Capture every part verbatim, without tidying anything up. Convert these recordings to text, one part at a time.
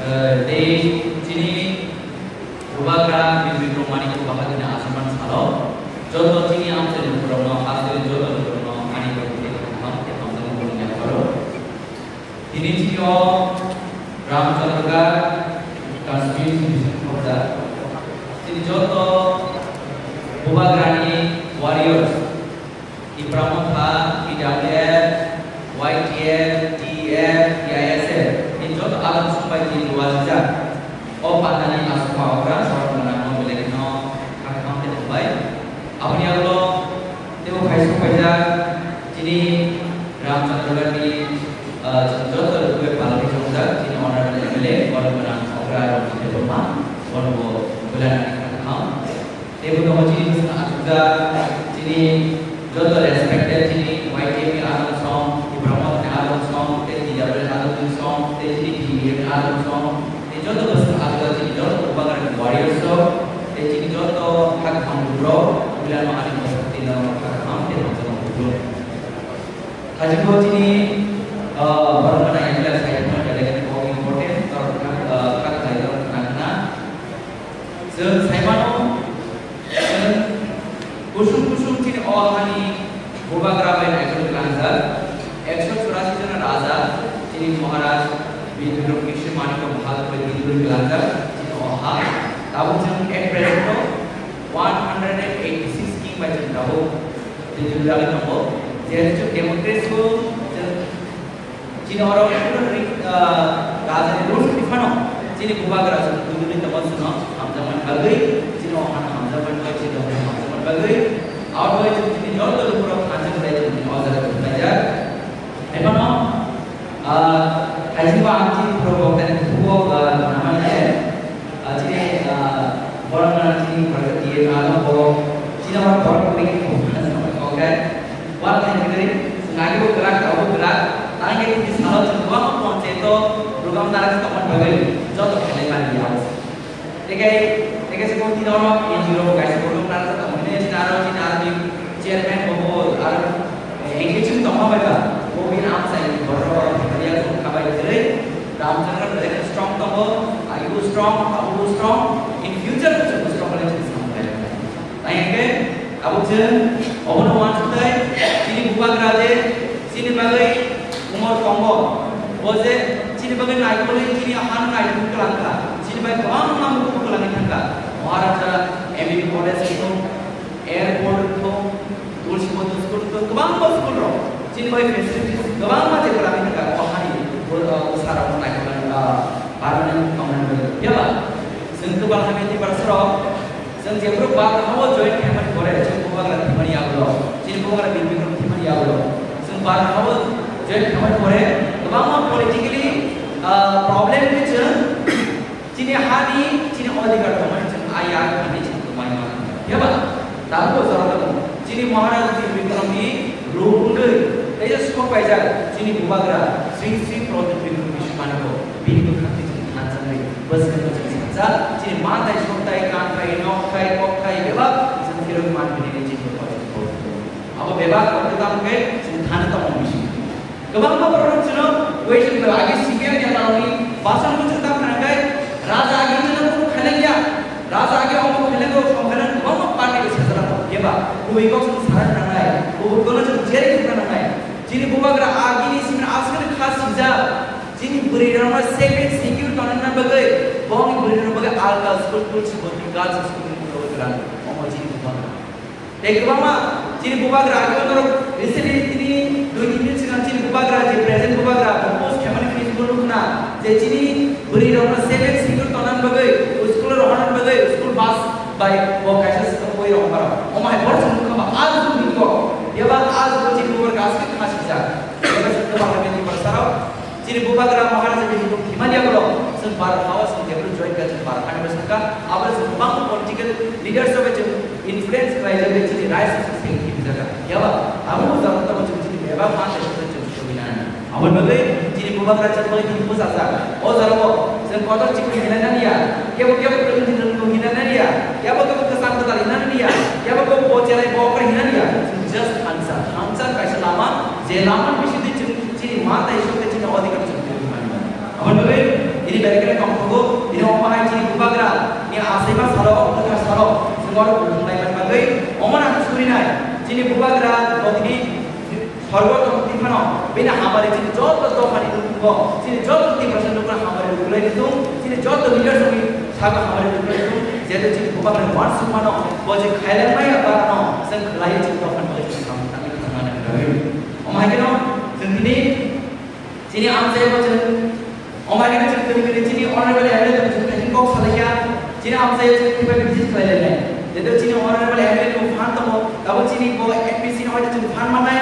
Tei chini Bubagra Birbikrong Manikya Bahadur ni achukmani salo joto chini amchaini borokno, hasteni joto borokno ani bai tei kaham tei hamjakmung yapharo. Tini chini o Ramchandragarh Constituency District Hoda chini joto Bubagrani warriors, Tipra Motha, T W F, Y T F, T E F, T I S F, ni joto adong songbai tini luajijak. O pandani aswk ma okra, borok gwnangno belai kheno kha kaham khe tongbai. Aboni yagulo teibo khaisok paijak chini Ramchandragarhni, ah, chini joto rwgwi palwi chongjak chini honorable M L A, borok gwnang okra Roni Debbarma, bono bo belai kheno kha kaham. Teibo tongo chini bwskango achukjak chini joto respected chini Y T F ni adong song, Tipra Motha ni adong song, tei T W F adong song, tei chini T D F ni adong song, tei joto bwskango achukjak chini joto Bubagra ni warriors rok, tei chini joto kha kaham rok, Bubagra no ani bwskango tini rok kha kaham tei hamjakma kuplung. Thaichukgo chini, ah, borok gwnang M L A sai phano belai kheno important, borok kha, ah, kha khlai rok nang na. Chwng sai mano, chwng kusum kusum chini o hani Bubagra bai naikolwi klangjak, ekso churasi jona raja, chini Maharaj Bir Bikram Kishore Manikya Bahadur bai naikolwi klangjak, chini o ha. Tabuk chwng at present o one hundred and eighty six king bai chwng tabuk twijlwi tongo. Jehetu chwng democracy o chwng Chini oro, ah, rajani rule ni phano chini Bubagra chwng twijlwi tongo, chwngno hamjakmani bagwi, chini o hano hamjakmani bagwi, chini o hano hamjakmani bagwi. Abo bai chwng chini joto lukurok thansa khlai chwng chini o jaga tubulaijak. Hai phano, ah, hai chini bo ang chini phulo bo tani phugo, ah, namani khe. Ah, chini, ah, borok gwnang chini borok D M ano bo, chini borok borok kwrwi khe bo, okay. Wal khai kwrwi, chwng agi bo kwrak, abo kwrak, tang khe chini salo chwng kwbangma ponchayato program narwk tongmani bagwi joto khailai mani ya. Tei khe, tei khe chwng tini ono N G O rok bo kaisa program narwk tongmani, chini aro, chini aro ni chairman bo, bo aro, eh, engagement tongma bai ba, bo bini amchaini borok rok, rok, rok, rok, khabai kwrwi, Ramchandra belai strong tongo, agi bo strong, abo bo strong, in future bo chwng strong khlai chwng samung khlai. Tai hwnkhe abo chwng obono uansuknai, chini Bubagra je chini bagwi umor tongo, bo je chini bagwi naikolwi chini hano naikolwi kwlangkha, chini bai kwbangma mukumu kwlangwi thangkha, Maharaja M B B College wngthung, airport wngthung, Tulsi Bodhi School wngthung, kwbangma school rok. Chini bai facilities kwbangma je kwrwngwi thangkha, o hani bo, o bwsarokno naikolnani, ah, barnani tongnani bagwi. Phiya ba? Chwng kwbang hamya Tiprasarok, chwng jephru Bubagra hao join khaimani pore, chwng Bubagra thwimani yagulo, chini Bubagra Bir Bikram thwimani yagulo, chwng Bubagra hao join khaimani pore, kwbangma politically, ah, problem ni chwng Chini hani, chini odhikar tongmani chwng ayar hani chwng tongmani ma. Phiya ba? Tabukbo jora tongo. Chini Maharaj Bikramni ruk wngwi teisa sok paijak chini Bubagra Sri Sri Pradyot Bikram Bishnu Manikya bini bwkhakni chwng thansa wngwi bwskango chwng saksa chini manthai, sokthai, kanthai, nokthai, kokthai bebak chwng phirok man bini chini Bubagra. Abo bebak koktwma hwnkhe chini thani tongmung bisi. Kwbangma borok chwngno waiting khlaio. Agi C P M ni amrokni basan muchung tang khanai khe raja agi chwngno kunu khailaiya. Raja agi omo khailai khe songkhanan kwbangma party ni sajala khe ba kubui kok chwng sana nangnai, kubui kono chwng jeri khna nangnai. Chini Bubagra agini simi aswk kha sijak. Chini bwrwi rokno safe and secure tongna bagwi, bongni bwrwi rok bagwi alka school, Tulsi Bodhi Girls School ni bagwi kwrang. Omo chini Bubagra. Tei kwbangma chini Bubagra agi norok recently tini dui tin din swkang chini Bubagra je present Bubagra bo post khaimani Facebook nukna je chini bwrwi rokno safe and secure tongna bagwi, school rohorna bagwi, school bus bai bo kaisa swkang boi rok bar. Omo hai bor chwng nukha ba a rwchapni kok. Bebak a rwchapni chini Bubagra aswk kha sijak. Bebak chwng kwbangma bini bwsarok. Chini Bubagra Maharaja ni hukum thimani yagulo, chwng Bharat hao chwng jephru join kha, chwng Bharat hani bwswk kha, abo chwng kwbangma political leaders rok bai chwng influence khlaijagwi chini rights rok chwng thwi thwi rijak kha. Phiya ba, abo bo jora tamo chwng chini bebak manthai songwi chwng thwi nani. Aboni bagwi chini Bubagra chwng bai chwng bwsajak. O jora o chwng kotor chikon hinai nani ya, kebo kebo kwrwng hinai nani ya, kebo kebo kwchang kwtal hinai nani ya, kebo kebo bo chelai bo okra hinai nani ya. Chwng just thansa, thansa kaisa lama, je lama ni bisingtwi chwng Chini manthai songkhe chini odhikar chwng twiwi mani. Aboni bagwi tini Belai kheno tongthogo, bini omo hai chini bubagra ni achaima salo, kwthar salo, chwng oro buphang lai man bagwi, omo nang surinai, chini bubagra bo tini sorgo tong twi phano, bini hamari chini joto dophani nukhungo, chini joto Tiprasa nukhungo hamari rwgwlai rwthung, chini joto leaders ni sago hamari rwgwlai rwthung, jehetu chini bubagra ni uansukmano, bo je khailangmaya barano, chwng khlaiwi chini dophani bagwi chwng samung tangwi thangmani bagwi. Omo hai kheno, chwng tini Chini amchaio chwng, omo hai kheno chwng twi twi chini honorable M L A tong chwng thaichung kok salaikha, chini amchaio chwng twibai visit khlai lainai. Jeto chini honorable M L A ni fund tongo, abo chini bo M D C no hoite chwng fund mannai,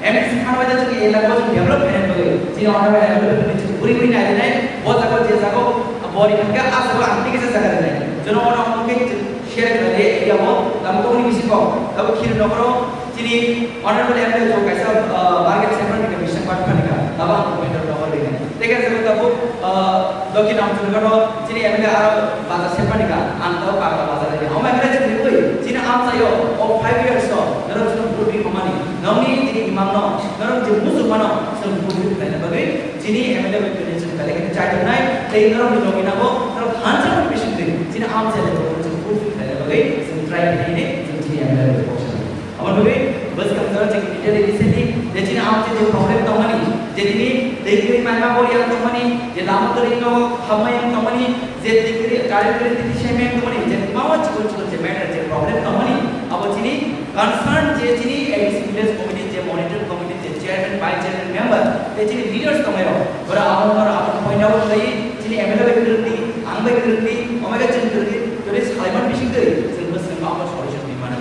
M D C fund hoite chwng elaka bo chwng develop khainai bagwi. Chini honorable M L A tong chwng buri buri nai lainai, bo jaga je jaga bo ri thangkha, a jaga ang tei kisa jaga rinai. Jono ono ono khe chwng share khlai lainai area bo, tamo kok ni bisingo, tamo khiri nokro, Chini honorable M L A bo kaisa, ah, market chairman ni commission part phanika, abo ang point of number rina. Tei kaisa bo tabuk, ah, Dokhin Amchurghat o chini M L A aro bazar chairman nika, ang tabuk Parda bazar rina. Omo M L A chini ui, chini amchaio, o five years o, norok chini vote ri phamani, nongni chini imang no, norok je musu mano, chini vote ri phaina bagwi, chini M L A bai kini chini belai kini chai tongnai, tei norok ni logi nago, norok thansa bai bising twi, chini amchaio, chini vote ri phaina bagwi, chini try khaini, chini M L A bai kok sa. Aboni bagwi bwskang jora chini detail recently je chini amchaio je problem tongmani, je tini twi kwrwi manma bo yang tongmani, je lama kwrwi no hapma yang tongmani, je twi kwrwi current kwrwi titi semi yang tongmani, je kwbangma chikon chikon je matter je problem tongmani, abo chini concern je chini A D C village committee je monitor committee je chairman, vice chairman, member, je chini leaders tongmani rok, bora abo no abo point out khlai chini M L A bai kwrwngdi, ang bai kwrwngdi, omega chini kwrwngdi, jodi salaiman bising twi chwng bwskango abo solution twi mano.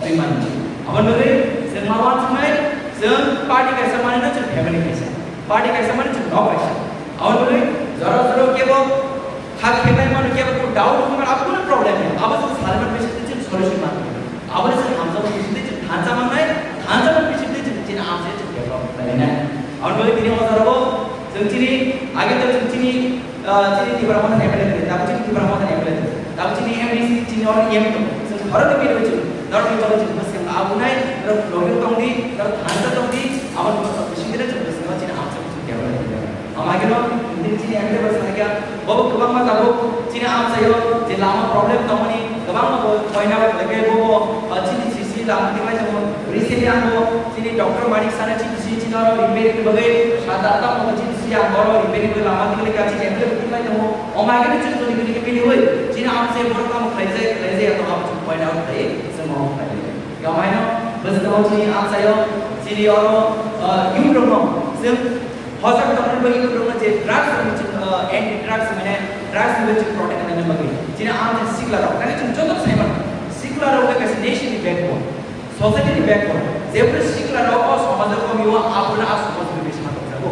Twi mano. Aboni bagwi chwng ma uansuknai, chwng party kaisa manwi no chwng family kaisa. Party kaisa manwi chwng nok kaisa. Aboni bagwi jora jora kebo kha khenai mano, kebo kebo doubt wngmano, abo kunu problem ya. Abo chwng salaiman bisingtwi chwng solution mano. Aboni chwng hamjakmani bisingtwi chwng thansa mannai, thansa mani bisingtwi chwng chini amchaio chwng develop khlainai. Aboni bagwi tini o jorao chwng chini, age to chwng chini, ah, chini Tipra Motha ni M L A tong, tabuk chini Tipra Motha ni M L A tong, tabuk chini M D C chini oro E M tong, chwng khoroknwi mili chwng norokni bagwi chwng bwskango abunai, norok logi tongdi, norok thansa tongdi, aboni bwskango chwng bwskango chini amchaio chwng develop khlainai. Omo hai kheno tini chini M L A bo sanai kha, bobo kwbangma tabuk chini amchaio je lama problem tongmani kwbangma bo koina bo khlaibai bobo, ah, chini sisi lama tiklai tongo. Recently ang bo chini Doctor Manik Sana chini sisi chini oro repairing ni bagwi sat atta mo chini sisi ang oro repairing ni bagwi lama tiklai kha chini M L A bo tiklai tongo. Omo hai kheno chini toni toni khe mili oi chini amchai borok tamo khlaijak khlaijak ya tong abo chwng koina bo khlai chwng omo khlai. Omo haino bwskango chini amchaio chini oro, ah, youth rokno chwng Hojak tongmani bagwi borokno je drugs ni chwng, ah, anti drugs mane drugs ni bagwi chwng protect khlaina bagwi. Chini ang je sikla rok, nang chwng joto sai mano. Sikla rok khe kaisa nation ni backbone, society ni backbone. Jeboni sikla rok o somaj o komi o, abono a somaj ni bisingo tongjago.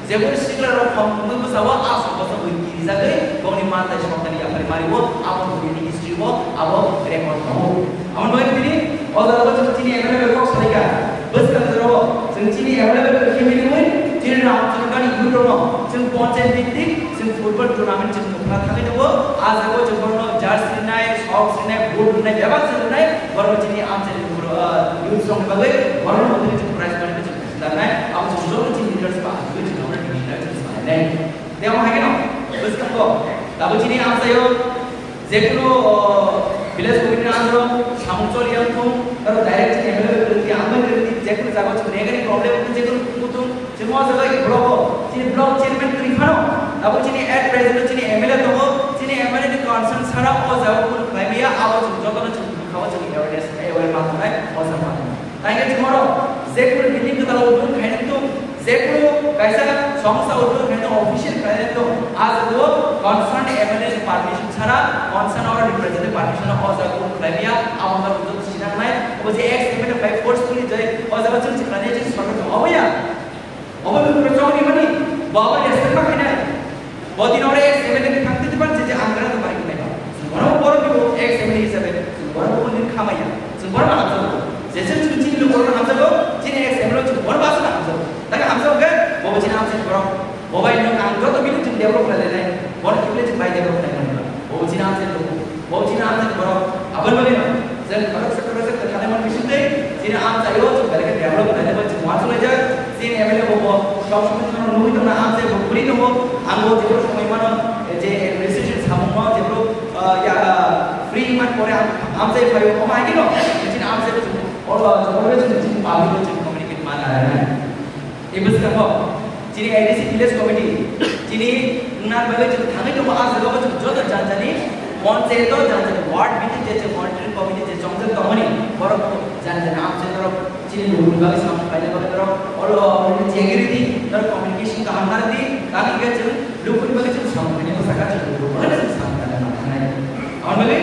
Jeboni sikla rok khom tongwi bwsao a somaj o bui kirijagwi bongni mantai songkani yapharwi mari o, abo bini history o abo record tongo. Aboni bagwi tini o jaga o chwng chini M L A bai kok salai kha. Bwskang jora o chwng chini available khe mili wi chini Ramchandani youth rokno chwng ponchayat bhittik chwng football tournament chwng nukna thangwi tongo. A jaga o chwng borokno jersey rwnai, socks rwnai, boot rwnai, bebak chwng rwnai. Borokno chini amchaini youth rokni bagwi borokno tini chwng prize money chwng khwlai rwnai. Abo chwng joto chini leaders ba achugwi chwng abo rwnai chwng salainai. Tei omo hai kheno bwskango tabuk chini amchaio Jekunu, o, village committee ni under o samung choli yang thung, aro direct chini M L A bai kwrwngdi, ang bai kwrwngdi, jekunu jaga o chini nega ni problem wngkha, jekunu kutung, chini o jaga i block o, chini block chairman kwrwi phano, abo chini at present o chini M L A tongo, chini M L A ni concern sara o jaga o kunu khlai maya, abo chini jotono chini bwkha o chini awareness, aware ma tongnai, o jaga ma tongnai. Taikhe chwng oro jekunu building kwtal o udbodhon khainani tong, jekunu kaisa songsa udbodhon khainani official khainani tong, a jagao concerned M L A ni permission chhara, concerned oro representative permission o jaga o khlai maya, abo no joto sinangnai, obo je ex M L A bai forcefully jai o jaga chwng chwng khlainai chwng sorkar tong obo ya. Obo bini pura chokni mani, bo abo respect ma khainai. Bo tini oro ex M L A ni thang titi pan je je ang gana bai khnai ba. Chwng bono bo borok ni bo ex M L A hisabe, chwng bono bo ni khamaya. Chwng bono hamjago. Jese chwng chini lo bono hamjago, chini ex M L A chwng bono ba chwng hamjago. Tang hamjago ke, bo bo chini hamjak borok. Bo bai ni ang joto bini chwng develop khlai lai nai. Bono kiple chwng bai develop khlai nai ba. Bo bo chini hamjak borok. Bo chini amchaini borok, aboni bagwino chwng khoroksa khoroksa kwtharnai mani bisingtwi chini amchaio chwng belai khe develop khlainai bai chwng uansuknai jak. Chini M L A bo bo sob somoi chwngno nugwi tongna amchai bo kwrwi tongo, Amchai phaio, omo hai khe no, chini amchai bo chini, oro, oro chini, chini public bo chini communicate ma kha nai. Ebo swkang bo, chini A D C village committee, chini wngna bagwi chini thangwi tongo, ah jaga bo chini joto jani jani, panchayat o jani jani, ward meeting je je monitoring committee je chongjak tongmani, borok jani jani amchai norok chini lukuni bagwi samung khlaina bagwi norok, oro, oro chengiri di, norok communication kaham narwk di, tamo hwnkhe chwng lukuni bagwi chwng samung khlaina bwsakha chwng lukuni bagwi chwng samung khlaina nangkha nai. Aboni bagwi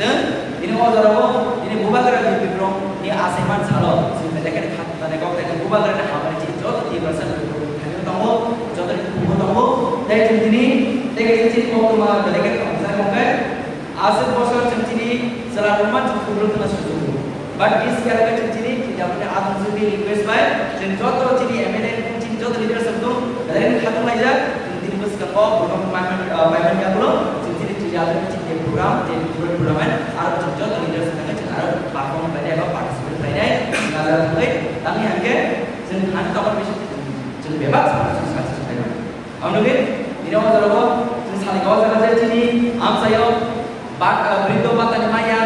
chwng tini o jorao tini Bubagra ni Bikram ni asaiman salo chwng belai kheno khatungjaknai kok tei Bubagra ni hamari chini joto Tiprasa ni Bikram ni thani tongo, joto ni kubugo tongo. Tei chwng tini tei kaisa chini koktwma belai kheno khatungjaknai kok khe aswk bosor chwng chini chwla rwma chwng kubulwng khna sujugo. But this year khe chwng chini, chini apni adong chwngni request bai, chwng joto chini M L A, chini joto leaders rok dong, belai khatung laijak, chwng tini bwskango program paiman, ah, paiman yagulo, chwng chini chini adong chini program, chini program, program, aro chwng joto leaders thangwi chwng aro perform khlainai eba participate khlainai, chwng gajar thangwi, tamni hwnkhe chwng thani tongmani bising chwng bebak samung chwng success khlainai. Ang nugwi, nini o jorao chwng sani o jaga je chini amchaio ba, ah, brindo bata ni maya,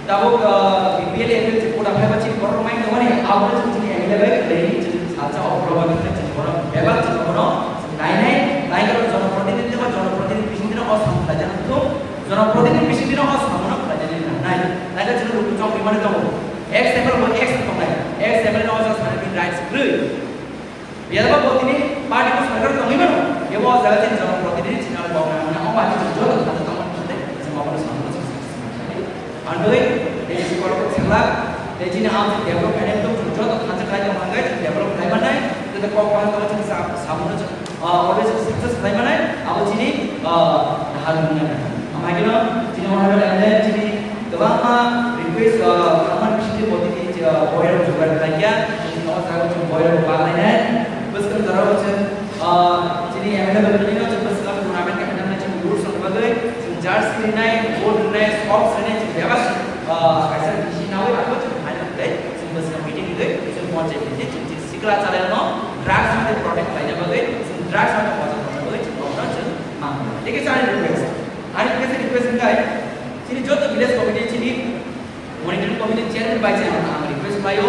tabuk, ah, B P L, M P L chini koda phaiba chini borok mai tongmani, abo chwng chini M L A bai khlai chwng salsa o program khe chini borok bebak chini bono chwng nainai, naikhe jonoprotinidhi ba jonoprotinidhi bising dino o samung khlaijak thung, jonoprotinidhi bising dino o samung khlaijak nai, naikhe chwng rukchok rimani tongo, ex M L A bo ex tongnai, ex M L A no o jaga sani rights kwrwi. Biyaba bo tini party bo sorkar tongwi mano, ebo o jaga chini jonoprotinidhi chini aro kok nang mano, o mani chini joto thani tongmani chini chini mokol samung chini chini chini. Andoi, tei chini kok thangla, tei chini ang chini develop khainai tong chini joto thani khlai tong hwnkhai chini develop khlai mannai, tei kok bahan tong chini sa-, samung chini, ah, always success khlai mannai, abo chini, ah, dahal wngya. Amai kino chini honorable M L A chini kwbangma request, ah, khangmani bisingtwi bo tini, ah, boyar jugar khlaikha, chini o jaga chini boyar bo baglainai. Bwskang jorao chwng, ah, chini M L A bai tini no chwng bwskang tournament khe khainani chini rules rok bagwi chwng jersey rinai, boot rinai, socks rinai chwng bebak, ah, kaisa bisi nawi abo chwng final khlai chwng bwskang meeting rwgwi chwng panchayat ni chwng chini sikla chalairokno drugs mate protect khlaina bagwi chwng drugs mate moja tongna bagwi chwng kokno chwng mang. Tei khe chini request. Ani kaisa request wngkha, chini joto village committee, chini monitoring committee chairman bai se ang, ang request khlaio,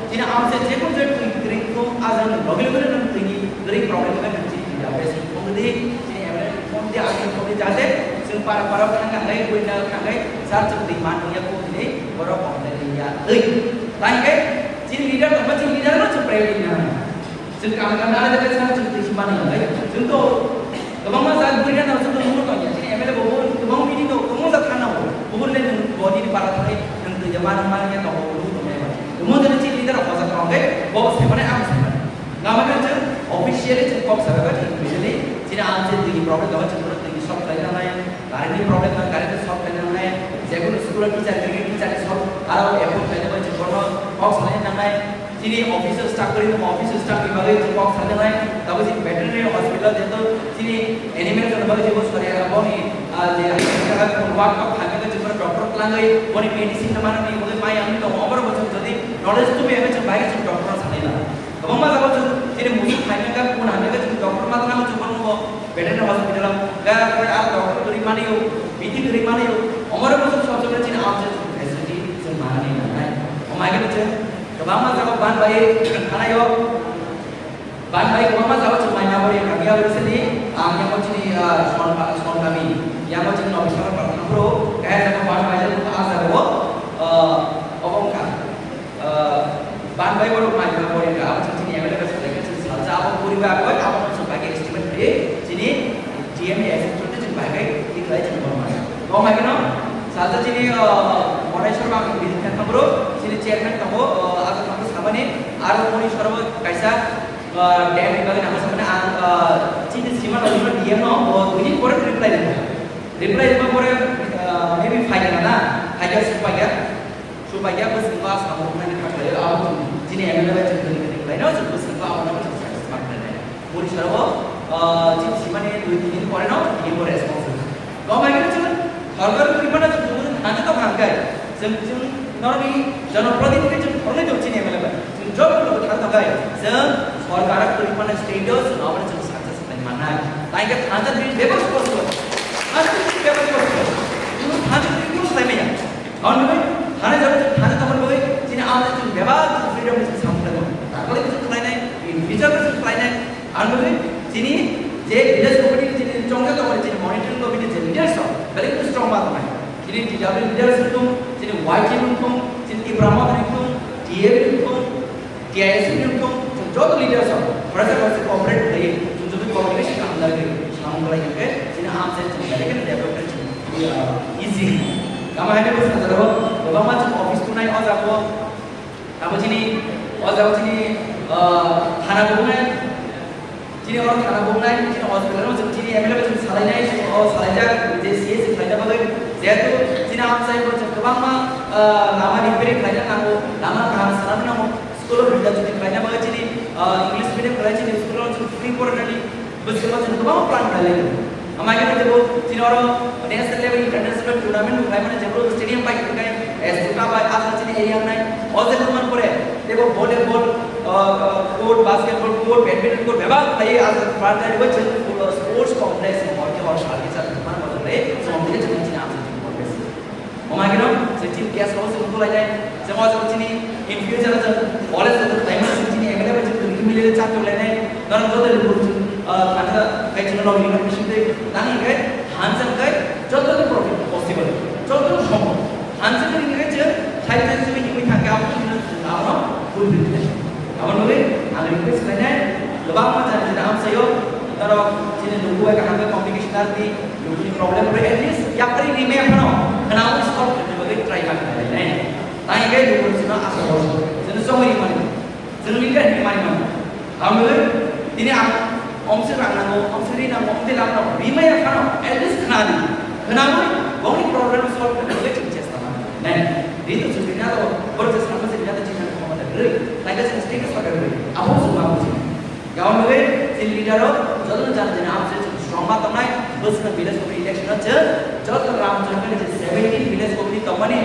chini amse jekunu je twi kwrwi khlung, ah jang loge loge nwng twini kwrwi problem khe nwng chini database phone di, chini M L A phone di, ang phone di, jate chwng para para thangkha nai, buina thangkha, sir chwng twi man ya ko ni, borok complain ya twi. Tangkhe chini leader tongma, chini leader no chwng priority nang. Chwng kaham kaham nana jaga chwng chwng twi mani nai. Chwng to kwbangma jaga buina no chwng to nugo tongya. Chini M L A bo bo kwbangma meeting no kwbangma jaga thangna bo. Bo le nwng bo nini para thangwi nwng twi mani mani ya tongo nugo tongnai ba. Omo jani chini leader hoja tongkhe bo se mane ang se mane. Gama kan chwng officially chwng kok sabai ba chwng officially chini ang se twi problem gama chwng twi solve khlai nangnai. Current ni problem no current solve khlai nangnai. Jekunu school o teacher giri teacher ni solve aro effort khlai nangnai chwng bono kok salai nangnai. Chini office o staff kwrwi tongma office o staff ni bagwi chwng kok sanai nai, tabuk chini veterinary hospital jeto chini animal rok ni bagwi chwng sori abo ni, ah, je jaga kun ward kok khamya khe chwng doctor twlangwi boni medicine no manani bagwi mai ang tongo, oborok bo chwng jodi knowledge tubui abo chwng bai chwng doctor no sanai na. Kwbangma jaga chwng chini musuk khamya khe kun hamya khe chwng doctor ma tangma chwng bono veterinary hospital o khe aro doctor kwrwi mani o, B T kwrwi mani o, oborok bo chwng sob sob chini amchai chwng facility chwng manani nangnai. Omo hai khe chwng Kwbangma jaga ban bai thanaio, ban bai kwbangma jaga chwng mai nabari kami abo sini, ang yang chini, ah, son, son kami, yang chini nobisar pratna pro, kaya jaga ban bai jaga ah jaga o, ah, obo wngkha, ah, ban bai borok mai nabari ka abo chini M L A bai salai khe chini salsa abo puri bai abo abo chwng bai estimate ri chini T M A executive chwng bai khe tikhlai chwng borok mai. Kok hai kheno salsa chini, ah, Monai Sharma ang visit khe thangro, chini chairman tongo, ah, abo tongo sabani, aro Moni Sharma kaisa, ah, dam ni bagwi nangma sabani ang, ah, chini sima no D M no, bo dui din pore reply rikha. Reply rikha pore, ah, maybe phaikha na, phaikha suk phaikha. Supai ya bwskango a samung nani kha khlaio, abo chini M L A bai chini twi twi khlaino, chini bwskango abo no chini success ma khlainai. Moni saro, ah, chini simani dui tin din pore no, tini bo response wngkha. Kok bai khe chwng sorkar kwrwi phano chwng chwng thangkhe tong kha hwnkhe, chwng chwng norokni jonoprotinidhi chwng khoroknwi tongo chini M L A bai. Chwng job rwgwi thang tong khe, chwng sorkar kwrwi phano state o chwng abo no chwng success khlai mannai. Tai khe thangkhe tini bebak spot spot. Thangkhe tini bebak spot spot. Chwng thangkhe tini kunu khlai manya. Ang nugwi thani jora thani tongmani bagwi chini ang chini bebak chini freedom ni chini samung tangmo. Takle chini khlainai, in future chini khlainai. Ang nugwi chini je village committee chini chongja tongmani chini monitoring committee je leaders rok, belai khe strong ma tongnai. Chini T W leaders wngthung, chini Y T wngthung, chini Tipra Motha wngthung, T A wngthung, T I S C ni wngthung, chwng joto leaders rok, khoroksa khoroksa cooperate khlaiwi, chwng joto cooperation hamjakgwi samung khlai hwnkhe, chini amchai chwng belai kheno development chwng, uh, easy. Tamo haino bwskango kwbangma chwng office tunai o jaga o, tamo chini o jaga o chini, uh, thana bo wngnai, chini oro thana bo wngnai, chini hospital o chwng chini M L A bo chwng salainai, o salaijak je C S C khlaina bagwi, jehetu chini amchai bo chwng kwbangma, uh, lama repairing khlaina nango, lama kaham sanani nango. School of Leader chini khlaina bagwi chini, ah, English medium khlai chini school o chini free porinani bwskango chini kwbangma plan khlai lai. Amai khe teibo chini oro national level, international level tournament khlai mani jebro stadium pai khe kai, eh, Suta bai asa chini area nai. O je man pore teibo volleyball, ah, ah, court, basketball court, badminton court bebak khlai asa plan khlai bo chini sports complex mo ke or sal ke sal man bo le som de chini chini amsa chini complex. Omagino, se chini guest house room tulai nai, se mo chini in future se college se tulai nai, se chini available se tuli mili le chat tulai nai, norok joto le bul chini, ah, kata kai chini log in mission de, nang in kai, hansen kai, joto le profit possible, joto le sombo, hansen kai ni kai je, sai sai se ni kai thang kai, amo chini amo bul bul. Aboni bagwi ang request khlainai, kwbangma jani jani amchaio, norok chini luku bai kaham khe communication narwkdi, lukuni problem rok at least yapri rimaya phano khwnaui solve khaina bagwi try ma khlainai. Tang hwnkhe luku chwngno asa hor, chwngno chongwi rimani, chwngno leader hinwi mani mano. Aboni bagwi tini ang omse rang nango, omse ri nango, omse lam nango, rimaya phano at least khwnadi, khwnaui bongni problem solve khaina bagwi chwng chesta ma khlainai. Ri to chwng rina to, borok je sakno se rina to chini khomota kwrwi. Taikhe chwng status pakai rwi, abo chwng ma buji. Gabon bagwi chini leader rok jotono jani jani amchai chwng strong ma tongnai, bwswkno village committee election o chwng joto Ramchandra ni je seventeen village committee tongmani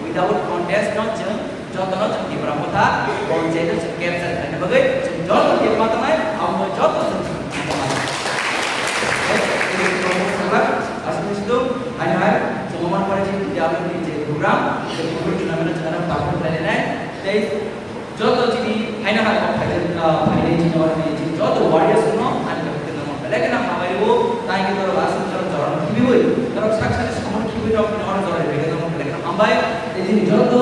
without contest no chwng jotono chwng Tipra Motha panchayat o chwng capture khlaina bagwi chwng joto tiyar ma tongnai, abo joto chwng aswk ni situ hai hai chwng omo pore chini development ni je program, je football tournament o chwng ano perform khlainai tei joto chini haino hai kok phaijak, ah, phainai chini oro ni chini joto warriors no ani kok kena mo belai kena hambai rwo, tai ke toro last ni toro joran khibiwi, toro sak sak ni samung khibiwi rok ni oro joran bege tong belai kena hambai, tei chini joto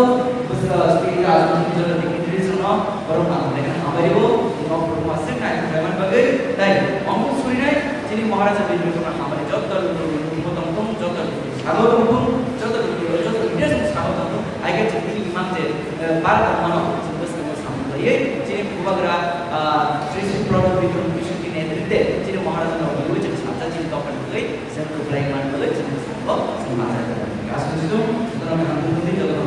bwswk state rajniti joto dignitaries no borok ang belai kena hambai rwo, nok borok ma sik nai hambai man bagwi, tai omo surinai chini Maharaja Birbikrama hambai joto luku luku tong tong joto luku sago tong tong joto luku joto leaders sago tong tong, ai ke chini imang je, eh, bar tong mano, chini bwskango Hambai, chini bubagra, ah, Sri Sri Pradhyut Bikram Bishnu ki netrite, chini Maharaja no, yui chini sabta chini tokan bagwi, chini kuplai man bagwi, chini sambo, chini Maharaja. Kasu situ, kono kaham tungtwi, kono